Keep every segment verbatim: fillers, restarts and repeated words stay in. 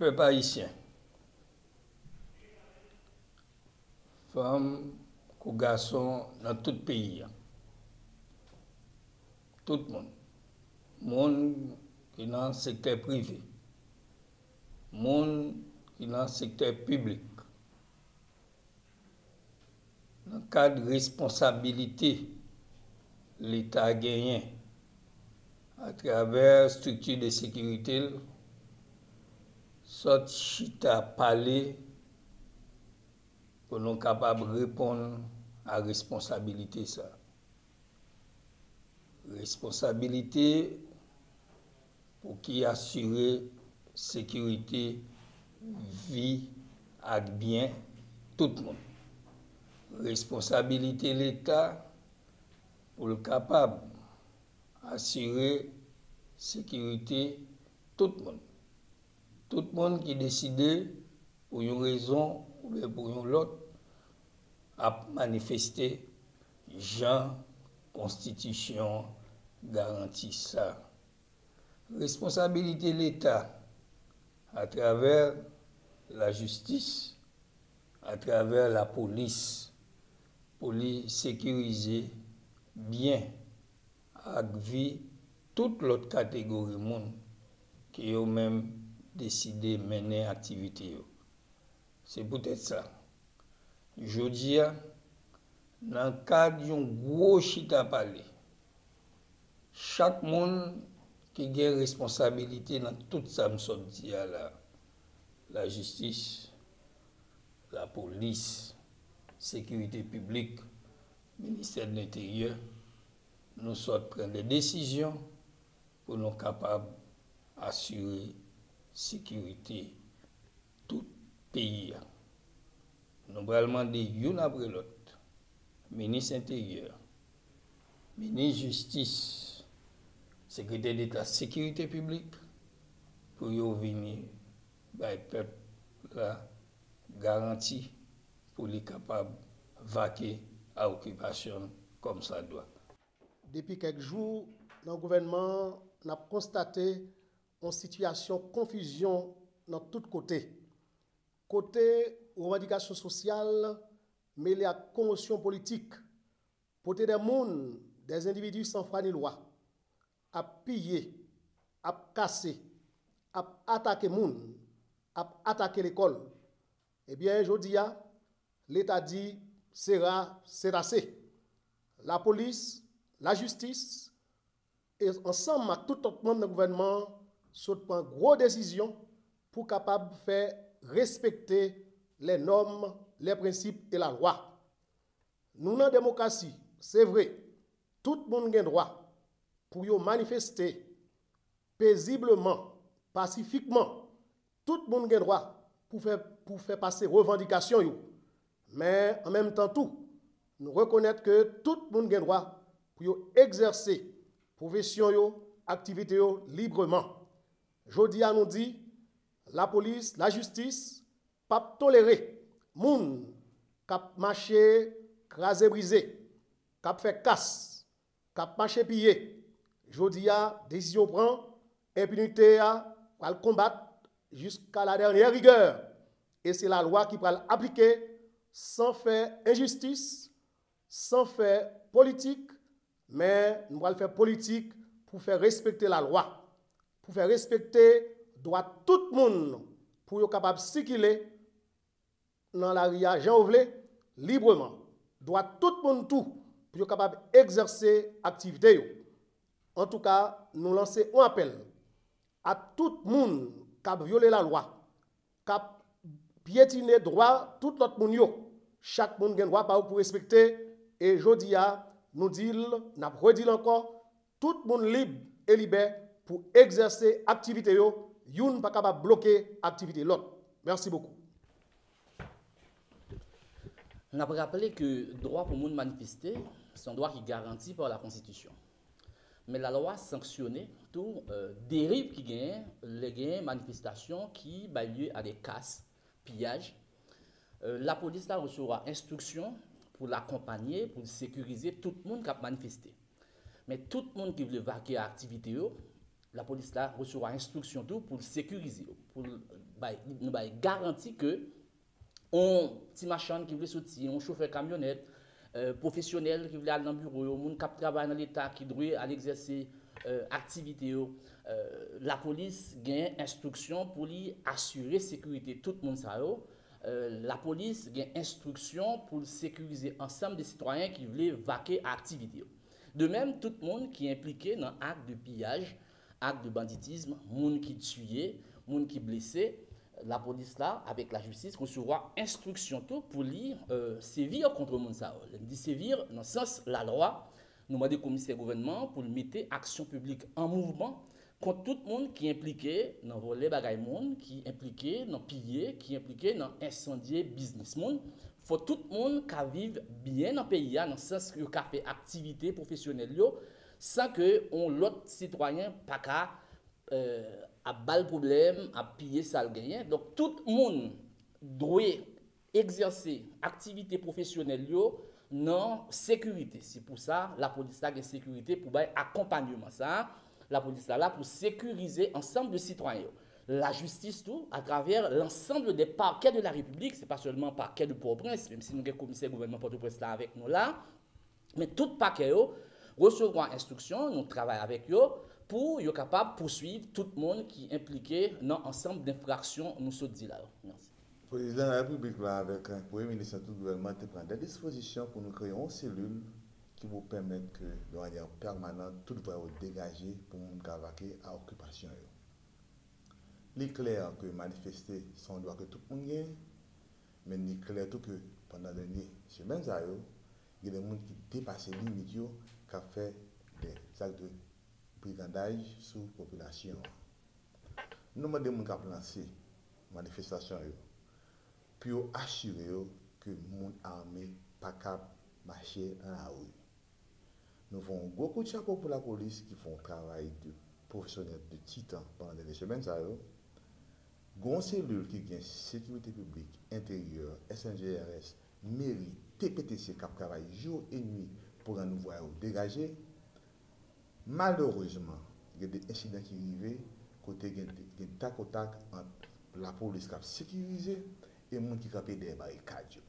Pèp ayisyen, fanm kou gason nan tout peyi a, tout moun, moun ki nan sektè prive, moun ki nan sektè piblik, nan kad responsabilite Leta genyen atravè estrikti de sekirite l, sòt chita pale pou nou kapab reponn a responsabilite sa. Responsabilite pou ki asire sekirite vi ak byen tout moun. Responsabilite Leta pou l kapab asire sekirite tout moun. Tout moun ki deside pou yon rezon oubyen pou yon lòt ap manifeste jan konstitisyon garanti sa. Responsabilite Leta atravè lajistis, atravè lapolis, pou li sekirize byen ak vi tout lòt kategori moun ke yo menm deside mennen aktivite yo. Se poutèt sa, jodi a, nan kad yon gwo chita pale, chak moun ki gen responsabilite nan tout sa m sot di a la, lajistis, lapolis, sekirite piblik, ministè de lenteryè, nou sot pran de desizyon pou nou kapab asire sekirite tout peyi a. Nou pral mande youn apre lòt, minis enteryè, minis jistis, sekretè deta sekirite piblik, pou yo vini bay pèp la garanti pou li kapab vake a okipasyon l kòmsadwa. Depi kèk jou, nan gouvènman an, n ap konstate yon sitiyasyon konfizyon nan tout kote. Kote revandikasyon sosyal mele ak komosyon politik, kote dè moun, dè endividi san fwa ni lwa, ap piye, ap kase, ap atake moun, ap atake lekòl. Ebyen, jodi a, Leta di sera, se ase. Lapolis, lajistis, e ansanm ak tout lòt manm nan gouvènman an, sot pran gwo desizyon pou kapab fè respekte les normes, les principes et la loi. Nou nan demokrasi, se vre, tout moun gen dwa pou yo manifeste pezibleman, pasifikman, tout moun gen dwa pou fè, pou fè pase revandikasyon yo. Men, an menm tan tou, nou rekonèt ke tout moun gen dwa pou yo egzèse pwofesyon yo, aktivite yo libreman. Jodi a, nou di, lapolis, lajistis p ap tolere moun k ap mache kraze brize, k ap fè kas, k ap mache piye. Jodi a, desizyon pran, enpinite a pral konbat jiska la dènyè rigè. E se lalwa ki pral aplike san fè enjistis, san fè politik, men nou pral fè politik pou fè respekte lalwa, pou fè respekte dwa tout moun pou yo kapab sikile nan lari a jan yo vle, libreman. Dwa tout moun tou pou yo kapab egzèse aktivite yo. Antouka, nou lanse yon apèl a tout moun k ap vyole lalwa, k ap pyetine dwa tout lòt moun yo. Chak moun gen dwa pa yo pou respekte, e jodi a, nou di l, n ap redi l ankò, tout moun lib e libè pou egzèse aktivite yo, youn pa kapab bloke aktivite lòt. Mèsi bokou. N ap raple ke dwa pou moun manifeste se yon dwa ki garanti pa la Konstitisyon. Men lalwa sanksyone tou deriv ki genyen lè genyen manifestasyon ki bay lye a de kas, piyaj. Lapolis la resevwa enstriksyon pou l akonpanye, pou l sekirize tout moun k ap manifeste. Men tout moun ki vle vake a aktivite yo, Lapolis la resevwa enstriksyon tou pou l sekirize yo, pou l bay, nou bay garanti ke yon ti machann ki vle soti, yon chofè kamyonèt, euh, pwofesyonèl ki vle al nan biwo yo, moun k ap travay nan Leta ki dwe al egzèse euh, aktivite yo, euh, lapolis gen enstriksyon pou li asire sekirite tout moun sa yo. Euh, lapolis gen enstriksyon pou l sekirize ansanm de sitwayen ki vle vake a aktivite yo. De menm, tout moun ki enplike nan ak de piyaj, ak de banditism, moun ki tiye, moun ki blese, lapolis la, avèk lajistis, resevwa enstriksyon tou pou li euh, sevir kont moun sa yo. Lè m di sevir, nan sans lalwa, nou mande komisè gouvènman pou l mete aksyon piblik an mouvman kont tout moun ki enplike nan vòlè bagay moun, ki enplike nan piye, ki enplike nan ensandye biznis moun. Fò tout moun ka viv byen nan peyi a, nan sans yo ka fè aktivite pwofesyonèl yo, san ke yon lòt sitwayen pa ka euh, ap ba l pwoblèm, ap piye sa l genyen. Donk, tout moun dwe egzèse aktivite pwofesyonèl yo nan sekirite. Se pou sa, lapolis la gen sekirite pou bay akonpayman sa a. Lapolis la la pou sekirize ansanm de sitwayen yo. Lajistis tou, atravè lansanm de pakè de la Repiblik, se pa sèlman pakè de Pòtoprens, menm si nou gen komisè gouvènman Pòtoprens la avèk nou la, men tout pakè yo resevwa enstriksyon, nou travay avèk yo, pou yo kapab pouswiv tout moun ki enplike nan ansanm denfraksyon nou sot di la yo. Mèsi. Prezidan Larepiblik la avèk Premye Minis ak tout gouvènman te pran de dispozisyon pou nou kreye yon selil ki pou pèmèt ke, de manyè pèmanan, tout vwa yo degaje pou moun ka vake a okipasyon yo. Li klè ke manifeste se yon dwa ke tout moun genyen, men li klè tou ke pandan dènye semèn sa yo, gen de moun ki depase limit yo, k ap fè de zak de brigandaj sou popilasyon an. Nou mande moun k ap lanse manifestasyon yo pou yo asire yo ke moun ame pa kab mache nan lari. Nou fè yon gwo kout chapo pou lapolis ki fè yon travay de pwofesyonèl de titan pandan dènye semèn sa yo. Gen yon selil ki gen sekirite piblik, enteryè, S N G R S, meri, T P T C k ap travay jou e nwi pou rann vwa yo degaje. Malerezman, gen de ensidan ki rive kote gen, gen takotak ant lapolis k ap sekirize e moun ki kanpe dèyè barikad yo.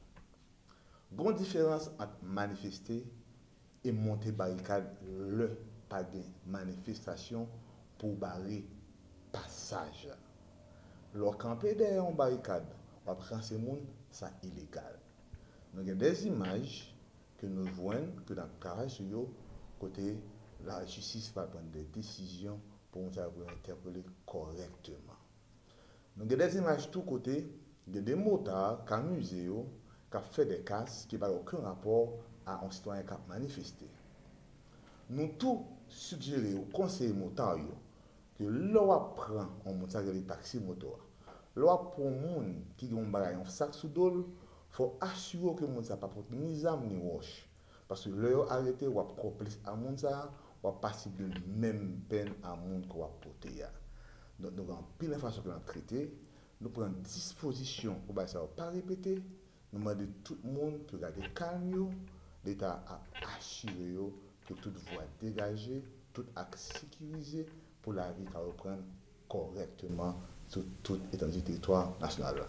Gen yon diferans ant manifeste e monte barikad lè pa gen manifestasyon pou w bare pasaj la. Lè w kanpe dèyè yon barikad, w ap ranse moun, sa ilegal. Nou gen de imaj ke nou jwenn, ke n ap travay sou yo, kote lajistis pral pran de desizyon pou moun sa yo pou yo entèpele kòrèkteman. Nou gen de imaj tou kote gen de motard k amize yo, k ap fè de kas ki pa gen okenn rapò a yon sitwayen k ap manifeste. Nou tou sigjere yo, konseye motard yo, ke lè w ap pran yon moun sa rele taksi moto a, lè w ap pran yon moun ki gen yon bagay, yon sak sou do l, fò w asire w ke moun sa pa pote ni zam ni wòch. Paske lè yo arete w, w ap konplis a moun sa a, w ap pase de menm pèn a moun ke w ap pote a. Donk, nou gen anpil enfrastriktè n ap trete, nou pran dispozisyon pou bagay sa yo pa repete, nou mande tout moun pou yo gade kalm yo, Leta ap asire yo ke tout vwa degaje, tout ak sekirize pou lavi ka reprann kòrèkteman sou tout etandi teritwa nasyonal la.